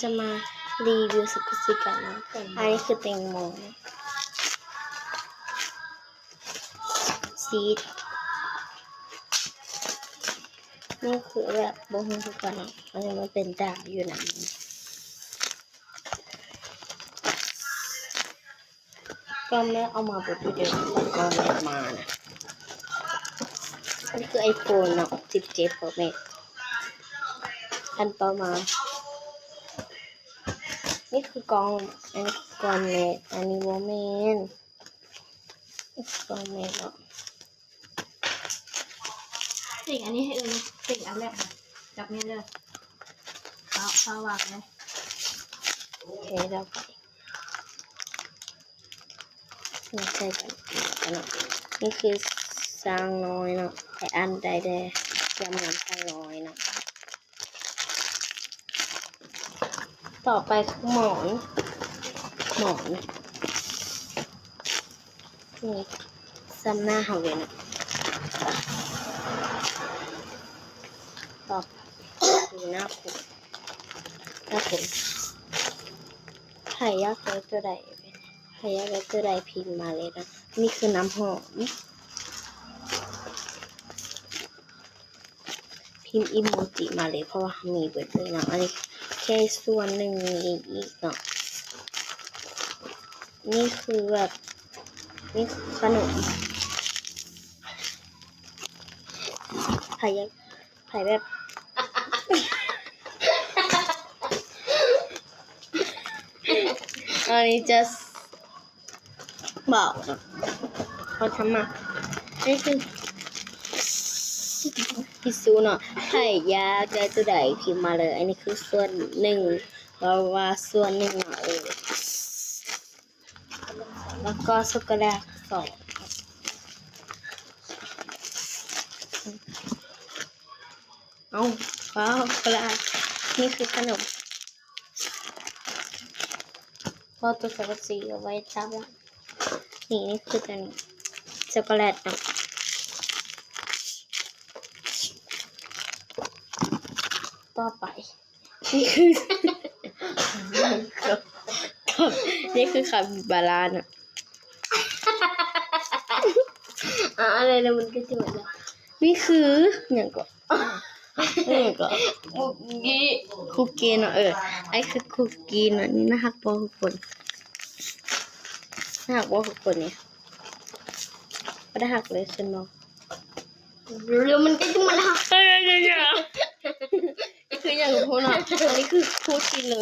ຈະມາຣີວິວສະກຸຊິກັນເນາະ. ອັນນີ້ຄືແຕງໂມ ຊີດ ນີ້ຄືແບບບໍ່ຮູ້ຄືກັນເນາະ ອັນນີ້ມັນເປັນດາບຢູ່ນຳ. ກ່ອນແມ່ເອົາມາບໍ່ຖືກເດີ ກ່ອນແມ່ມານະ. ອັນນີ້ຄືໄອໂຟນເນາະ ສິບເຈັດໂປຣແມັກ. ອັນຕໍ່ມາ ນີ້ຄືກ່ອງ ອັນນີ້ຄືກ່ອງແມ່ ອັນນີ້ບໍ່ແມ່ນ ນີ້ຄືກ່ອງແມ່ເນາະ. ເສັງອັນນີ້ໃຫ້ເອີຍ ເສັງອັນແລກນະ ຈັບແມ່ນເດີ ເອົາ ເອົາວາງເລີຍ. ໂອເຄ ແລ້ວໄປ ນີ້ໃສ່ກັນເນາະ. ນີ້ຄືຊ້າງນ້ອຍເນາະ ໃຫ້ອ່ານໄດ້ແດ່ ຈຳນວນຫ້າຮ້ອຍເນາະ. ຕໍ່ໄປຄືໝອນ ໝອນ ນີ້ຊ້ຳໜ້າເຮົາເລີຍເນາະ. ຕໍ່ໄປຄືໜ້າຄົນ ໜ້າຄົນ ໃຜຢາກໄດ້ຕົວໃດ ໃຜຢາກໄດ້ຕົວໃດພິມມາເລີຍເນາະ. ນີ້ຄືນ້ຳຫອມ ພິມອີໂມຈິມາເລີຍ ເພາະວ່າເຮົາມີເບິດເລີຍເນາະ. ອັນນີ້ແຄ່ສ່ວນໜຶ່ງ ມີອີກເນາະ. ນີ້ຄືແບບ ນີ້ຄືຂະໜົມ ໃຜຢາກ ໃຜແບບ ອັນນີ້ຈະ ເບົາເນາະ ເຮົາທຳມາ ອັນນີ້ຄືທິດຊູເນາະ. ໃຜຢາກໄດ້ຕົວໃດພິມມາເລີຍ. ອັນນີ້ຄືສ່ວນໜຶ່ງ ເວົ້າວ່າສ່ວນໜຶ່ງເນາະ ເອີ ແລ້ວກໍຊັອກໂກແລັດສອງ ເອົາ ວ້າວ ໂຄລາ ນີ້ຄືຂະໜົມ ພໍຕົວສັງກະສີເອົາໄວ້ຕາມຫຼັງ. ນີ້ ນີ້ຄືຕົວນີ້ ຊັອກໂກແລັດເນາະ. ຕໍ່ໄປ ນີ້ຄື ນີ້ຄືຄາປິບາຣາເນາະ. ອາ ອະໄລລະ ມັນກໍຈະໝົດລະ. ນີ້ຄືຫຍັງເກາະ ຫຍັງເກາະ ຄຸກກີ້ ຄຸກກີ້ເນາະ. ເອີ ອັນນີ້ຄືຄຸກກີ້ເນາະ. ນີ້ໜ້າຮັກບໍ່ທຸກຄົນ ໜ້າຮັກບໍ່ທຸກຄົນນີ້ ບໍ່ໄດ້ຮັກເລີຍ ຄືບໍ່ ແລ້ວມັນກໍຈະມາຮັກ ຄືຫຍັງບໍ່ຮູ້ເນາະ. ອັນນີ້ຄືຄູ່ຈິ້ນເລີຍ.